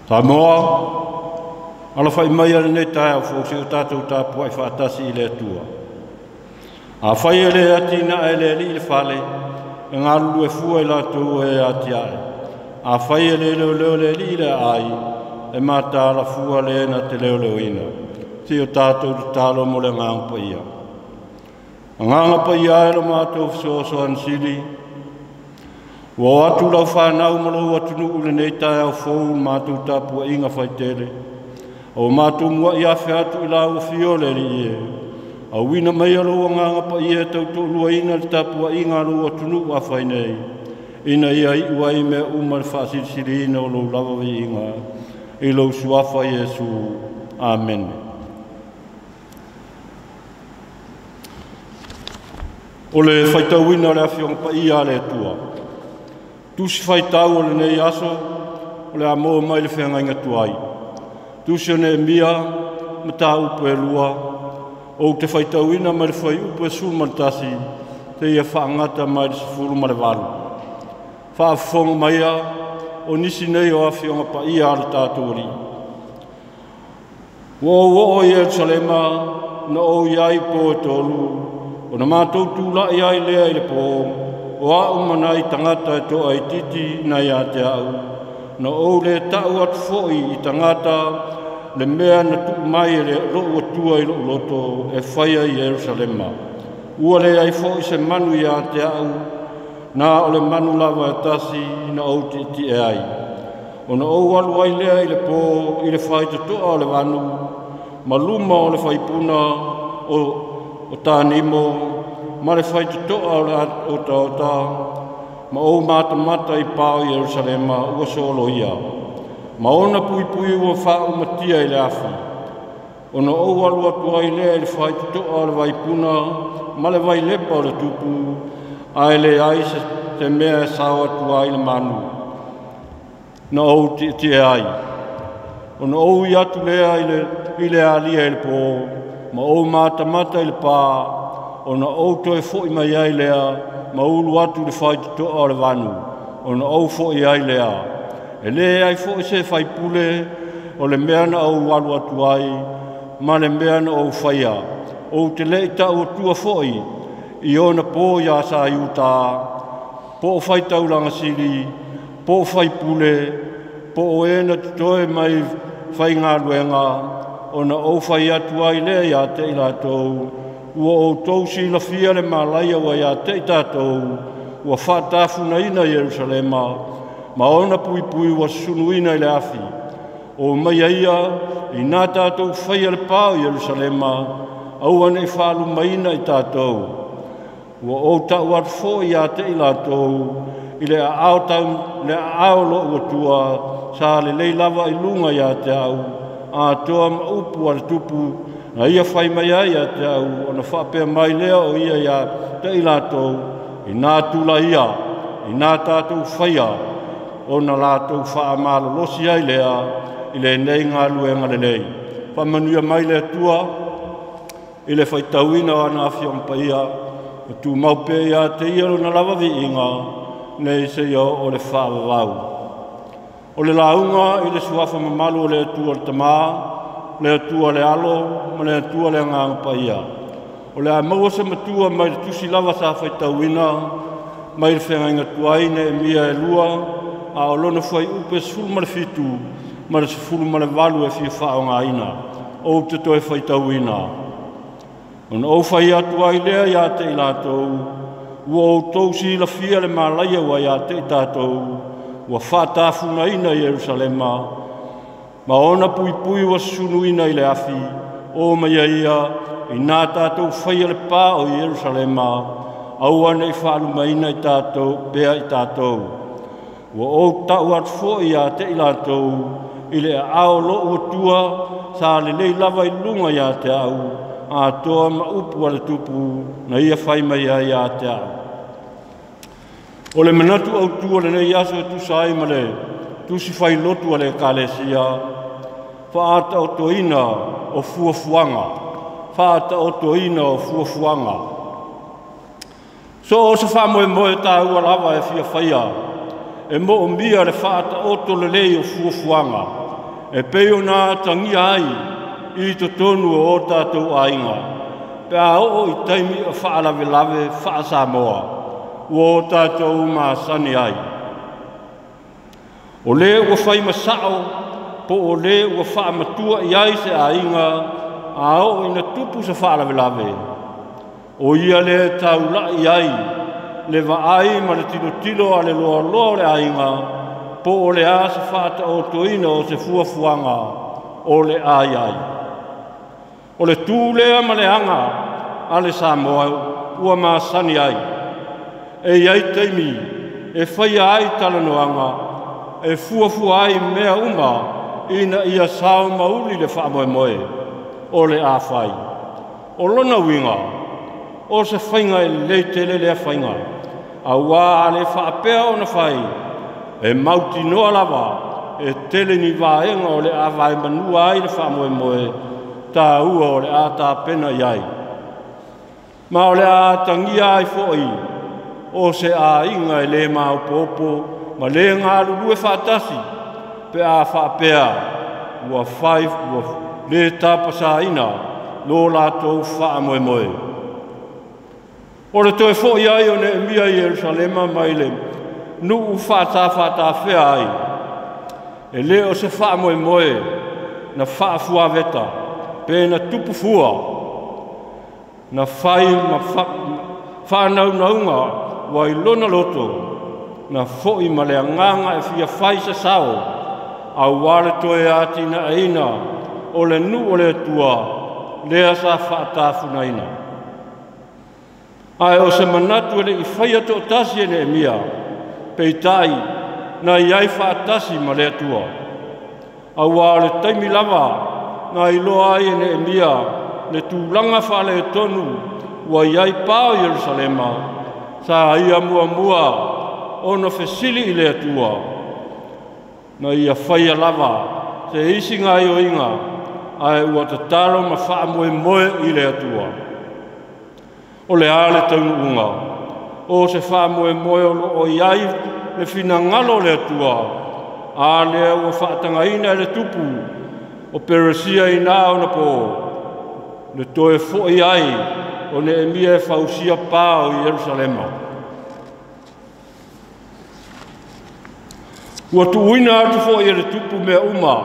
Samoa, alafai mai a lenei taeao fou seia o tatou tapuai faatasi i le Atua. Afai e le atinae e le Alii le fale, e galulue fua i latou e atiae. Afai e le leoleo le Alii le aai, e mataala fua le na te leoleoina. Seia o tatou tatalo mo le Agaga Paia. Agaga Paia e lo matou fesoasoani sili, ua o atu lau fanau ma lou atunuu i lenei taeao fou i le matou tapuaiga faitele. Ua matou muai afe atu i lau afio le Alii e, auina mai lou Agaga Paia e tautoaluaina le tapuaiga a lou atunuu a fai nei, ina ia iu ai mea uma le faasilisiliina o lou lava viiga i lou suafa Iesu. Amene. O le faitauina o le Afioga Paia a le Atua. Tusi faitau o lenei aso, o le a maua mai le feagaiga tuai. Tusi o Neemia, mataupu e 2, ou te faitauina mai le fuaiupu e 11, seia faagata mai le 18. Faafofoga maia o nisi nei o Afioga Paia a le tatou Alii. Ua ou oo i Ierusalema, na ou iai po e 3, ona matou tula'i ai lea i le po, o a'u ma nai tagata e toaitiiti nai ia te a'u, na ou lē ta'u atu fo'i i tagata le mea na tuu mai e lo'u Atua i lo'u loto e faia i Ierusalema. Ua leai fo'i se manu ia te a'u, na o le manu lava e tasi na ou tietie ai. Ona ou alu ai lea i le po i le faitotoa o le vanu, ma luma o le faipuna o Tanimo, ma le faitotoa o le otaota, ma ou matamata i pao i Ierusalema ua soloia, ma ona puipui ua faaumatia i le afi. Ona ou alu atu ai lea i le faitotoa o le vaipuna ma le vailepa o le tupu, ae leai se mea e sao atu ai le manu na ou tietie ai. Ona ou i atu lea i le alia i le po, ma ou matamata i le pā, ona ou toe fo'i mai ai lea, ma ulu atu le faitotoa o le vanu, ona ou fo'i ai lea. E leai fo'i se faipule o le mea na ou alu atu ai, ma le mea na ou faia. Ou te le'i ta'u atua fo'i i ona po ia sa Iuta, po o faitaulaga sili, po o faipule, po o e na totoe mai faigaluega, ona ou fai atu ai lea ia te i latou, ua outou silafia le malaia ua ia te i tatou, ua faatafunaina Ierusalema, ma ona puipui ua susunuina i le afi. O mai ia i nā tatou faia le pā o Ierusalema, aua nei faalumaina i tatou. Ua ou ta'u atu fo'i ia te i latou, i le aao lo'u Atua, sa lelei lava i luga ia te a'u, atoa ma upu a le tupu, na ia fai mai ai ia te a'u, ona faapea mai lea o ia ia te i latou, i nā tula ia, i nā tatou faia, ona latou faamalolosi ai lea i lenei galuega lelei. Faamanuia mai le Atua i le faitauina o ana Afioga Paia, ma tumau pea ia te ia lona lava viiga, nei seia oo le faavavau. O le lauga i le suafa mamalu o le Atua le Tamā, le Atua le Alo, ma le Atua le Agaga Paia. O le a maua se matua mai le tusi lava sa faitauina, mai le feagaiga tuai Neemia e 2, a o lona fuaiupu e 17 ma le 18 e fia faaaogaina. Ou te toe faitauina. Ona ou fai atu ai lea ia te i latou, ua outou silafia le malaia ua ia te i tatou, ua faatafunaina Ierusalema, ma ona puipui ua susunuina i le afi, o mai ia i nā tatou faia le pā o Ierusalema, aua nei faalumaina i tatou pea i tatou. Ua ou ta'u atu fo'i ia te i latou i le aao o lo'u Atua sa lelei lava i luga ia te a'u atoa ma upu a le Tupu na ia fai mai ai ia te a'u. O le manatu autū o lenei aso e tusa ai ma le tusi failotu a le Ekalesia, fa'ata'otoina o fuafuaga, fa'ata'otoina o fuafuaga. So o se fa'amoemoe tāua lava e fia faia, e mo'omia le fa'ata'oto lelei o fuafuaga, e pei ona atagia ai i totonu o o tatou aiga, pe a oo i taimi o fa'alavelave fa'asamoa, ua o tatou masani ai. O lē ua fai masa'o po o lē ua fa'amatua i ai se aiga a oo ina tupu se fa'alavelave, o ia lē taula'i ai le vaai ma le tilotilo a le loaloa o le aiga po o le a se fa'ata'otoina o se fuafuaga o le a iai. O le tū lea ma le aga a le Samoa ua masani ai. E iai taimi e faia ai talanoaga e fuafua ai mea uma ina ia sao mauli le fa'amoemoe o le a fai. O lona uiga, o se faiga e lelei tele lea faiga, auā a le fa'apea ona fai, e mautinoa lava e tele ni vaega o le a vaemanua ai le fa'amoemoe tāua o le a tapena i ai. Ma o le a atagia ai fo'i o se aiga e lē maopoopo ma lē galulue fa'atasi pe a fa'apea ua fai ua lē tapasāina lo latou fa'amoemoe. O le toe fo'i ai o Neemia i Ierusalema mai le nu'u fa'atafa'atafea ai, e lē o se fa'amoemoe na fa'afuaveta pe na tupu fua, na fai ma fa'anaunauga ua i lona loto, na fo'i ma le agaga e fia fai se sao, auā le toe atina'eina o le nu'u o le Atua lea sa fa'atafunaina. Ae o se manatu e le'i faia to'atasi e Neemia, peita'i na iai fa'atasi ma le Atua. Auā o le taimi lava na iloa ai e Neemia le tulaga fa'aletonu ua iai pa o Ierusalema, sa ia muamua ona fesili i le Atua, na ia faia lava se isi gaoioiga ae ua tatalo ma fa'amoemoe i le Atua. O le a le taunu'uga, o se fa'amoemoe o lo'o i ai le finagalo o le Atua, a lea ua fa'atagaina e le Tupu o Peresia i na ona pō, le toe fo'i ai o Neemia e fausia pa o Ierusalema. Ua tu'uina atu fo'i e le Tupu mea uma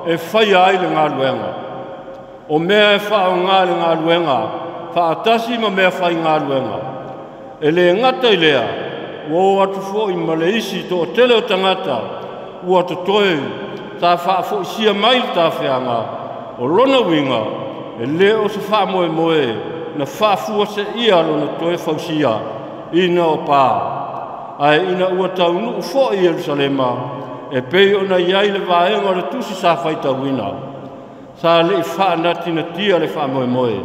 e faia ai le galuega. O mea e fa'aaogā le galuega, fa'atasi ma mea faigaluega. E lē gata i lea, ua o atu fo'i ma le isi to'atele o tagata ua totoe sa fa'afo'isia mai le tafeaga. O lona uiga, e lē o se fa'amoemoe na fa'afuase'ia lona toe fausia ina o pā, ae ina ua taunu'u fo'i Ierusalema, e pei ona iai le vaega o le tusi sa faitauina, sa le'i fa'anatinatia le fa'amoemoe.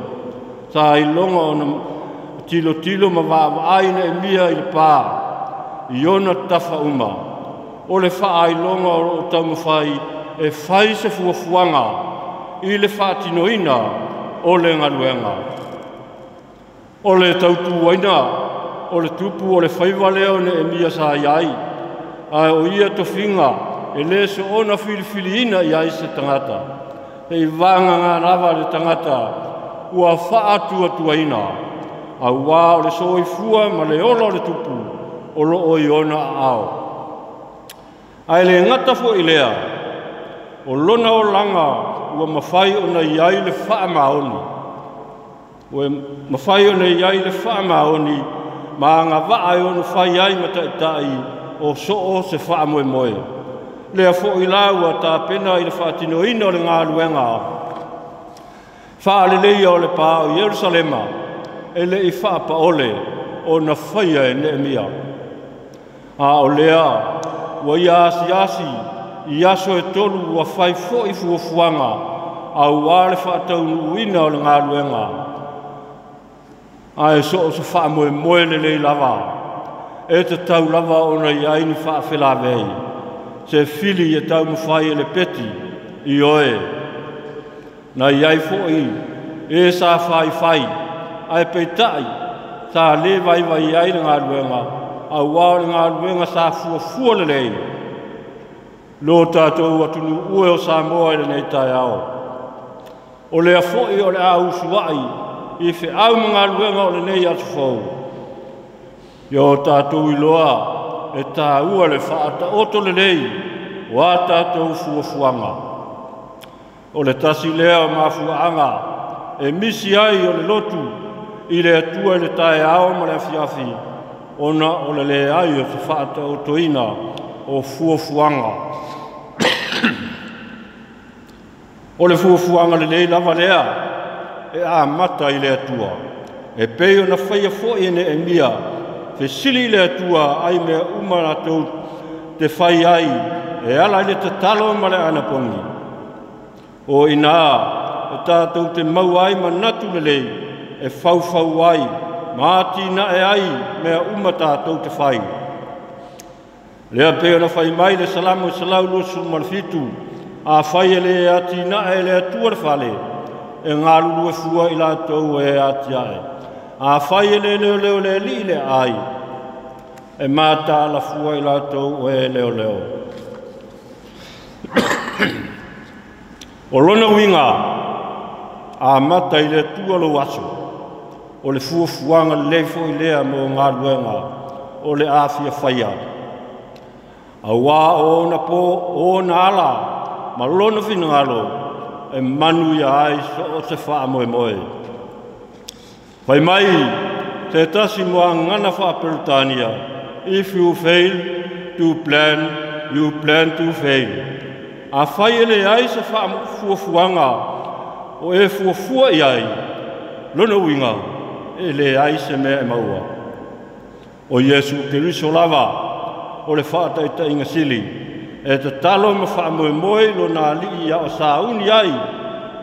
Sa iloga ona tilotilo ma vaavaai Neemia i le pā i ona tafa uma. O le fa'ailoga o lo'o taumafai e fai se fuafuaga i le fa'atinoina o le galuega. O le tautuaina o le Tupu o le faiva lea o Neemia sa iai, ae o ia tofiga e lē soona filifiliina i ai se tagata, se'i vagagā lava le tagata ua fa'atuatuaina, auā o le soifua ma le ola o le Tupu o lo'o i ona a'ao. Ae lē gata fo'i lea, o lona olaga ua mafai ona iai le fa'amaoni, ua mafai ona iai le fa'amaoni ma agava'a e ono fai ai ma ta'ita'i o so'o se fa'amoemoe. Lea fo'i la ua tapena i le fa'atinoina o le galuega fa'aleleia o le pā o Ierusalema e le'i fa'apa'ole ona faia e Neemia. A o lea ua ia asiasi i aso e 3 ua fai fo'i fuafuaga auā le faataunuuina o le galuega. Ae so o se faamoemoe lelei lava, e tatau lava ona i ai ni faafelavei, se fili e taumafai e le peti i oe. Na i ai fo'i e sa faifai, ae peitai sa lē vaivai ai le galuega, auā o le galuega sa fuafua lelei. Lo tatou atunuu e o Samoa i lenei taeao. O lea fo'i o le a usua'i i feau ma galuega o lenei aso fou. Ia o tatou iloa e tāua le faataoto lelei o a tatou fuafuaga. O le tasi lea o mafuaaga e misi ai o le lotu i le Atua i le taeao ma le afiafi, ona o le leai o se faataotoina o fuafuaga. O le fuafuaga lelei lava lea e amata i le Atua. E pei ona faia fo'i e Neemia, fesili i le Atua ai mea uma latou te fai ai e ala i le tatalo ma le anapogi. O inā e tatou te maua ai manatu lelei e faufau ai ma atinae ai mea uma tatou te fai. Lea pei ona fai mai le Salamo 127, a fai e le atinae e le Atua le fale, e galulue fua i latou e atiae. A fai e le leoleo le alii le aai, e mataala fua i latou e leoleo. O lona uiga, amata i le Atua lou aso, o le fuafuaga lelei fo'i lea mo galuega o le afia faia. Auā o ona pō, o ona ala, ma lona finagalo, e manu ia ai so o se faamoemoe. Fai mai se tasi moagana faaperetania, if you fail to plan, you plan to fail. A fai e leai se faafuafuaga o e fuafua i ai, lona uiga e leai se mea e maua. O Iesu Keriso lava o le faataitaiga sili, e tatalo ma faamoemoe i lona alii ia o sauni ai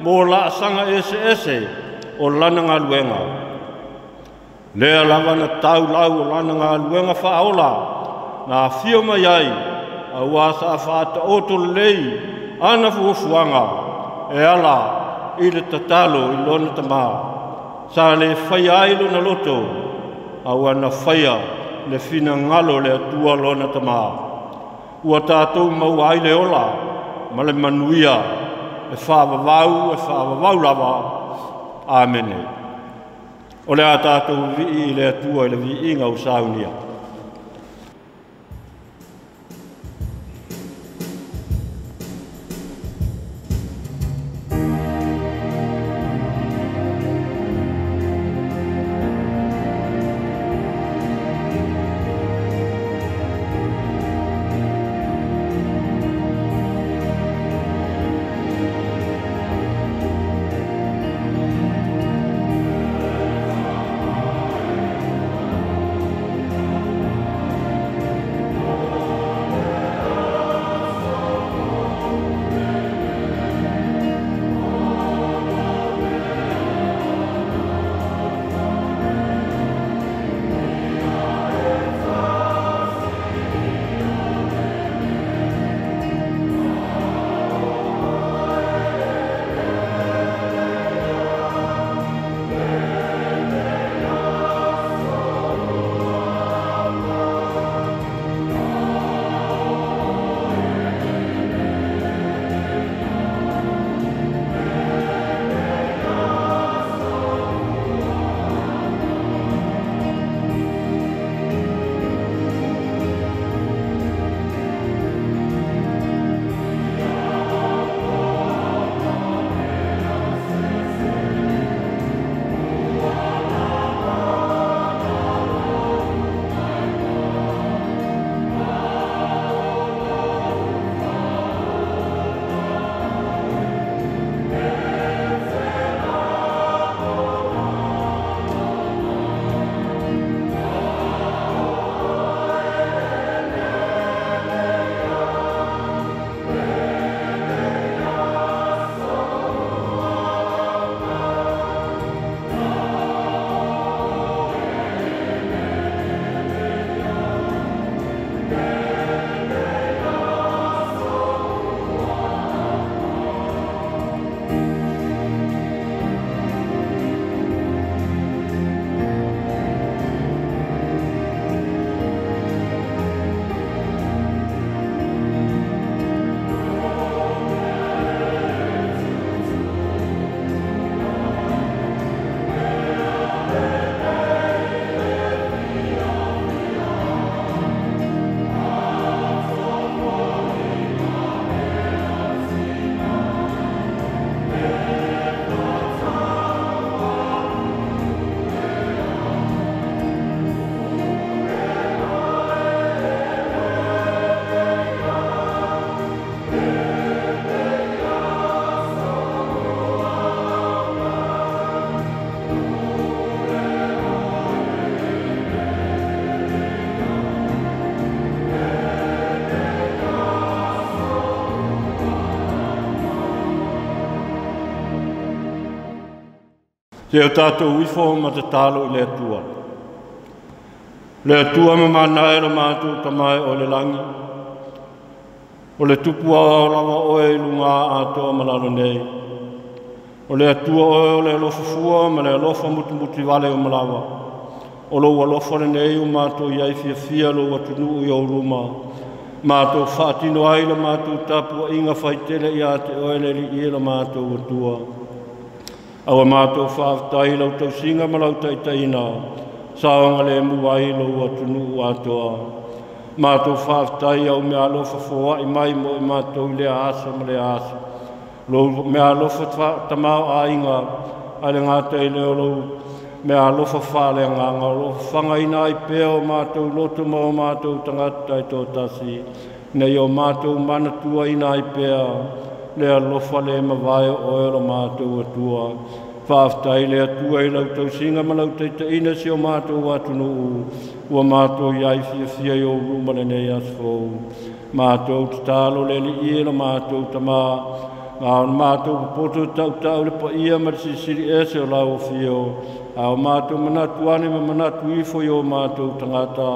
mo laasaga eseese o lana galuega. Lea lava na taulau o lana galuega faaola, na afio mai ai, auā sa faataoto lelei ana fuafuaga e ala i le tatalo i lona tamā. Sa le faia ai lona loto, auā na faia le finagalo o le Atua lona tamā. Ua tatou maua ai le ola ma le manuia e faavavau lava. Amene. O le a tatou vivii i le Atua i le viiga o saunia. Te o tātou ifo ma te talo i le Atua. Le Atua ma manae lo mātou tamae o le langi. O le tupu ao lava oe i lunga atoa ma lalo nei. O le Atua oe o le alofa fua ma le alofa mutumuti vale o malawa. O lou alofa lenei o mātou iai fiafia lou atunuu i ou luma. Mātou whaatino ai le mātou tapua inga whaitele i a te oe le li i le mātou Atua. Aua mātou whaaftai lau tausinga ma lau taitaina, saonga le muai lou atunuu atoa. Mātou whaaftai au mea alofa foai mai mo i mātou i lea asa ma lea asa. Lou mea alofa tamao ainga, a le ngata i leo lou mea alofa whaale nganga, o lo whangaina ai pea o mātou loto ma o mātou tangata i tō tasi. Nei o mātou mana tua ina ai pea, le alofa le mavae o oe lo mātou Atua. Whaaftai le Atua i lau tausinga ma lau taitaina si o mātou atunuu, ua mātou iai fiafia i o luma le nei asfou. Mātou tatalo le li i lo mātou tamā, ngā o mātou popoto tautau le paia ma le sisili ese o lau fio, a o mātou manatu ane ma manatu ifo i o mātou tangata,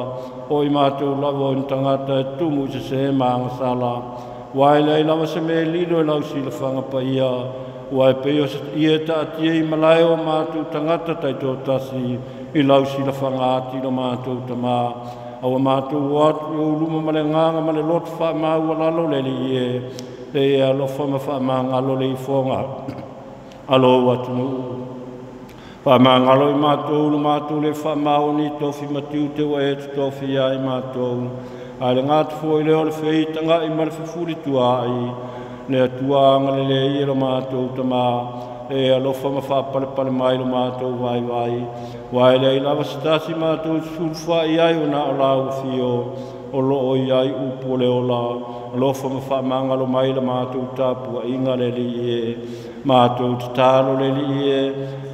o i mātou lava o ni tangata e tumu i se se maangasala. Wai lei lava se me lilo e lau sila whanga paia, wai pei o se ie taatia i malae o mātou tangata tai tō tasi, i lau sila whanga ati lo mātou tamā. Aua mātou o atu i o luma ma le nganga ma le lotu wha maua lalo le li ie, le e alofa ma wha maangalo le ifonga. Alo atunuu. Wha maangalo i mātou lo mātou le wha maoni tofi matiu te wa e tofi ia i mātou. A le ngātu fo i leo le wheitanga i ma le fufuri tua ai, le atua anga le le i lo mātou tamā, e alofa ma whapalepale mai lo mātou vai vai. Wai le i lava sitasi mātou sulfa i ai o nā o lau fio, o lo o i ai upu le ola, alofa ma whaamangalo mai le mātou tapua inga le li e, mātou tatalo le li e,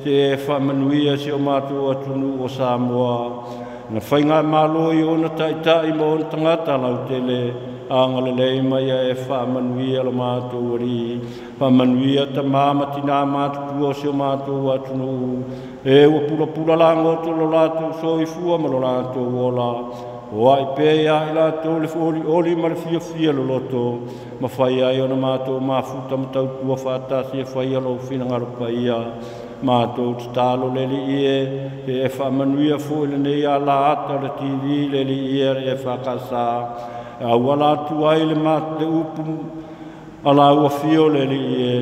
te e whaamanuia si o mātou atunu o Samoa. Na whainga malo i ona taitai ma ona tangata lau tele, anga le lei mai e whaamanuia lo mātou ari, whaamanuia ta māma tina mātou tua o si o mātou atunuu, e ua pula pula la ngoto lo lātou soifua ma lo lātou ola, o ai pē ia i lātou le oli oli ma le fia fia lo loto, ma whai ai ona mātou mafuta ma tautua whaatasi e whai alo whinangaro paia. Mātou tatalo le li ie, te e whaamanuia fo i le nei a la ata le TV le li ie e whakasa. A wala atu ai le le upu a la ua fio le li ie,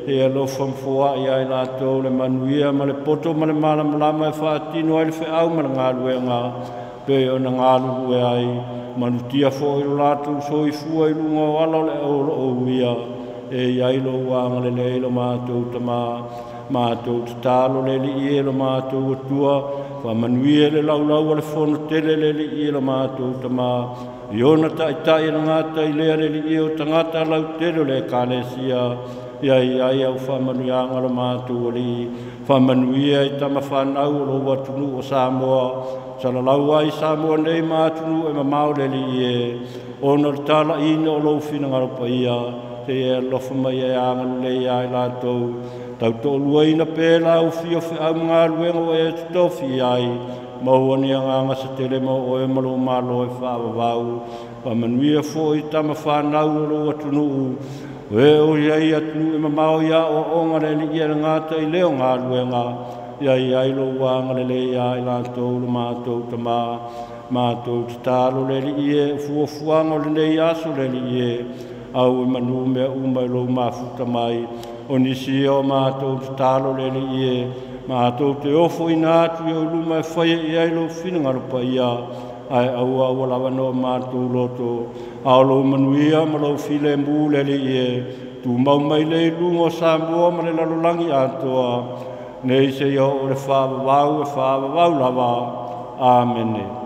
e alofa mfoa i ai lātou le manuia ma le poto ma le malamalama e whaatino ai le wheau ma le ngāluenga, pe o na ngālulu e ai, manutia fo i lo lātou soifua i lunga o ala o le o lo o uia, e iai lo uanga le lei lo mātou tamā. Mātou tatalo le li ie lo mātou atua, whaamanuia le laulau o le fono tele le li ie lo mātou tamā. I ona taitai e ngata i lea le li ie o tangata lau tele o le ekalesia, ia i ai au whaamanuianga lo mātou ali, whaamanuia i tama whanau o lo atunuu o Samoa, salalau ai Samoa nei mātunu e mamao le li ie, ona le tala ina o lou whinangaro paia, te e alofa mai e anga le ai lātou, tau tōlua ina pēlā o fio whiau mga luenga o e tutofi ai, maua ni anganga sa tele mau oe malo malo e whaawawau, whamanuia fo i tama whanau o lo atunuu, e o iai atunuu e mamao ia o onga le li ia le ngata i leo ngā luenga, ia i ai lo wanga le le ia i lātou lo mātou tamā, mātou tatalo le li ie, fuafuanga o le nei aso le li ie, au e manu mea uma i lo mafuta mai, o nisi o mātou tatalo le li ie, mātou te ofo ina atu i o luma e whaia i ai lo whinangaro paia, ai aua aua lawa no mātou loto, au lo manuia ma lo file mū le li ie, tu mau mai le lunga o Samoa ma le lalolangi atoa, nei se ia o le whaawawau e whaawawau lava. Amene.